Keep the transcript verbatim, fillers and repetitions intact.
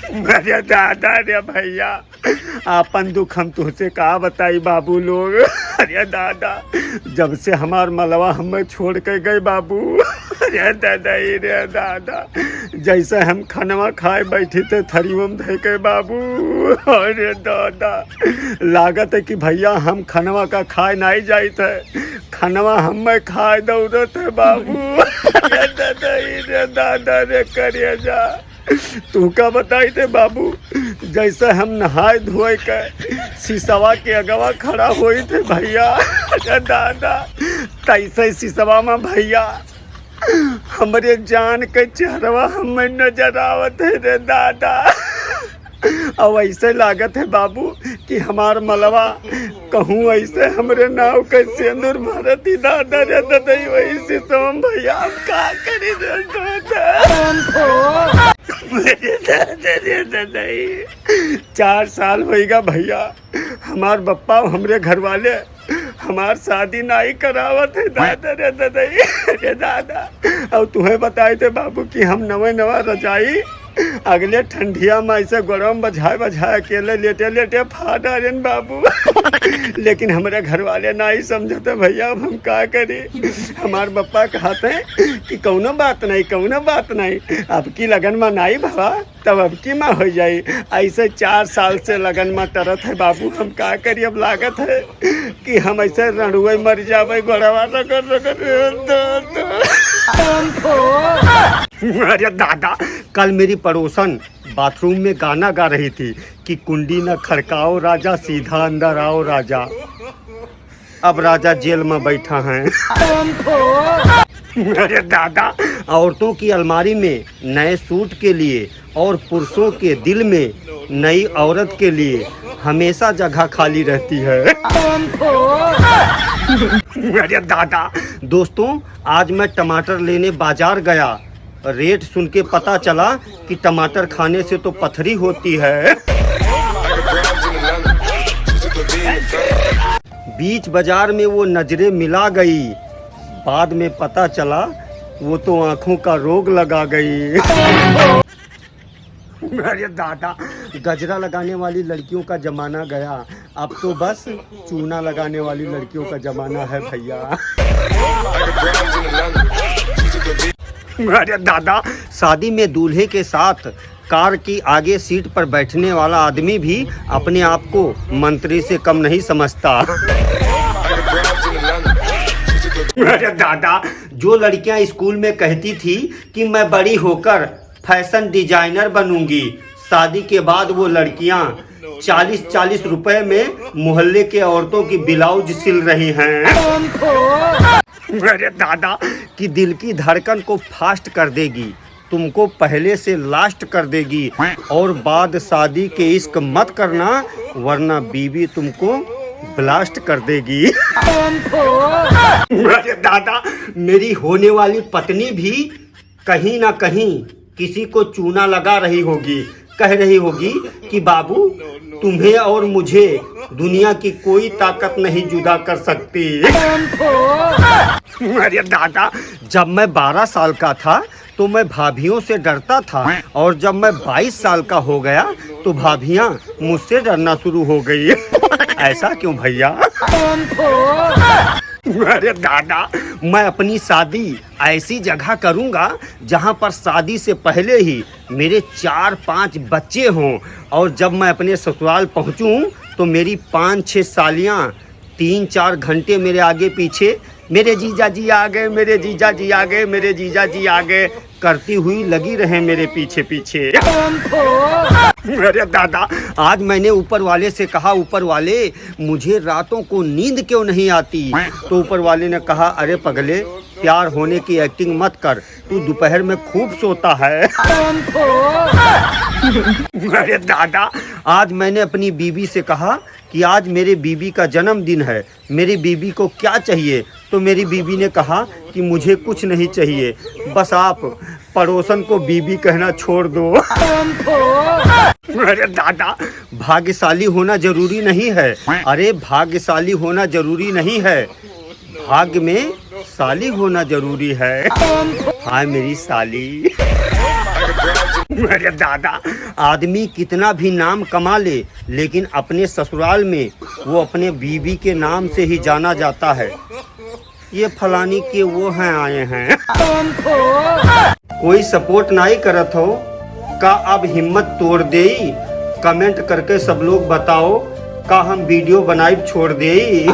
अरे दादा रे भइया, आपन दुख हम तुहसे का बताई बाबू लोग। अरे दादा, जब से हमार मलवा हमें छोड़ के गए बाबू, अरे दादा, ए रे दादा, जैसे हम खनवा खाए बैठी थे थरियो में धइ के बाबू, अरे दादा, लागत है कि भइया हम खनवा का खाए नाहीं जाइत है, खनवा हमें खाए दौड़त है बाबू। अरे दादा, ए रे दादा रे करेजा। तू का बताई थे बाबू, जैसे हम नहाए धोए के शीशवा के अगवा खड़ा होई थे भइया, अरे दादा, तैसे शीशवा में भइया हमरे जान के चेहरवा हमें नजर आवत है रे दादा। अब ऐसे लागत है बाबू कि हमार मलवा कहूँ ऐसे हमरे नाव के सेंदूर भरत ही दादा रे ददई, वही शीशवा में भइया हम का करी रे दादा। अरे दादा रे ददई, चार साल होइगा भइया, हमार बप्पा हमरे घर वाले हमार शादी नाहीं करावत है दादा रे ददई, रे दादा। और तुहें बताई थे बाबू कि हम नवे नवा रजाई अगले ठंडिया में ऐसे गोड़वा में बझाए बझाए अकेले लेटे लेटे फाड़ डारेन बाबू। लेकिन हमरे घर वाले नाहीं समझते भइया, अब हम का करी? हमार बप्पा कहते कि कौनो बात नाहीं, कौनो बात नाहीं, अब की लगन में नाहीं भवा, तब अब की माँ हो जाई। ऐसे चार साल से लगन में टरत है बाबू, हम का करी? अब लागत है कि हम ऐसे रणुए मर जावे, गोड़वा रगड़ रगड़। अरे दादा, कल मेरी पड़ोसन बाथरूम में गाना गा रही थी कि कुंडी न खड़काओ राजा, सीधा अंदर आओ राजा। अब राजा जेल में बैठा है। अरे दादा, औरतों की अलमारी में नए सूट के लिए और पुरुषों के दिल में नई औरत के लिए हमेशा जगह खाली रहती है। अरे दादा, दोस्तों, आज मैं टमाटर लेने बाजार गया। रेट सुन के पता चला कि टमाटर खाने से तो पथरी होती है। बीच बाजार में वो नजरें मिला गई, बाद में पता चला वो तो आंखों का रोग लगा गई। अरे दादा, गजरा लगाने वाली लड़कियों का जमाना गया, अब तो बस चूना लगाने वाली लड़कियों का जमाना है भइया। अरे दादा, शादी में दूल्हे के साथ कार की आगे सीट पर बैठने वाला आदमी भी अपने आप को मंत्री से कम नहीं समझता। अरे दादा, जो लड़कियां स्कूल में कहती थी कि मैं बड़ी होकर फैशन डिजाइनर बनूंगी, शादी के बाद वो लड़कियां चालीस चालीस रुपए में मोहल्ले के औरतों की ब्लाउज सिल रही हैं। अरे दादा, कि दिल की धड़कन को फास्ट कर देगी, तुमको पहले से लास्ट कर देगी, और बाद शादी के इश्क मत करना, वरना बीवी तुमको ब्लास्ट कर देगी। अरे दादा, मेरी होने वाली पत्नी भी कहीं ना कहीं किसी को चूना लगा रही होगी, कह रही होगी कि बाबू, तुम्हें और मुझे दुनिया की कोई ताकत नहीं जुदा कर सकती। अरे दादा, जब मैं बारह साल का था तो मैं भाभियों से डरता था, और जब मैं बाईस साल का हो गया तो भाभियां मुझसे डरना शुरू हो गई। ऐसा क्यों भइया? अरे दादा, मैं अपनी शादी ऐसी जगह करूंगा जहां पर शादी से पहले ही मेरे चार पांच बच्चे हों, और जब मैं अपने ससुराल पहुंचूं तो मेरी पांच छह सालियां तीन चार घंटे मेरे आगे पीछे, "मेरे जीजा जी आ गए, मेरे जीजा जी आ गए, मेरे जीजा जी आ गए" करती हुई लगी रहे मेरे पीछे पीछे। अरे दादा, आज मैंने ऊपर वाले से कहा, "ऊपर वाले, मुझे रातों को नींद क्यों नहीं आती?" तो ऊपर वाले ने कहा, "अरे पगले, प्यार होने की एक्टिंग मत कर, तू दोपहर में खूब सोता है।" अरे दादा, आज मैंने अपनी बीबी से कहा कि आज मेरे बीबी का जन्मदिन है, मेरी बीबी को क्या चाहिए? तो मेरी बीबी ने कहा कि मुझे कुछ नहीं चाहिए, बस आप पड़ोसन को बीबी कहना छोड़ दो। अरे दादा, भाग्यशाली होना जरूरी नहीं है। अरे, भाग्यशाली होना जरूरी नहीं है, भाग्य में साली होना जरूरी है। हाय मेरी साली। अरे दादा, आदमी कितना भी नाम कमा ले, लेकिन अपने ससुराल में वो अपने बीवी के नाम से ही जाना जाता है। ये फलानी के वो हैं आए हैं। कोई सपोर्ट नाई करत हो का? अब हिम्मत तोड़ देई। कमेंट करके सब लोग बताओ, का हम वीडियो बनाइब छोड़ देई?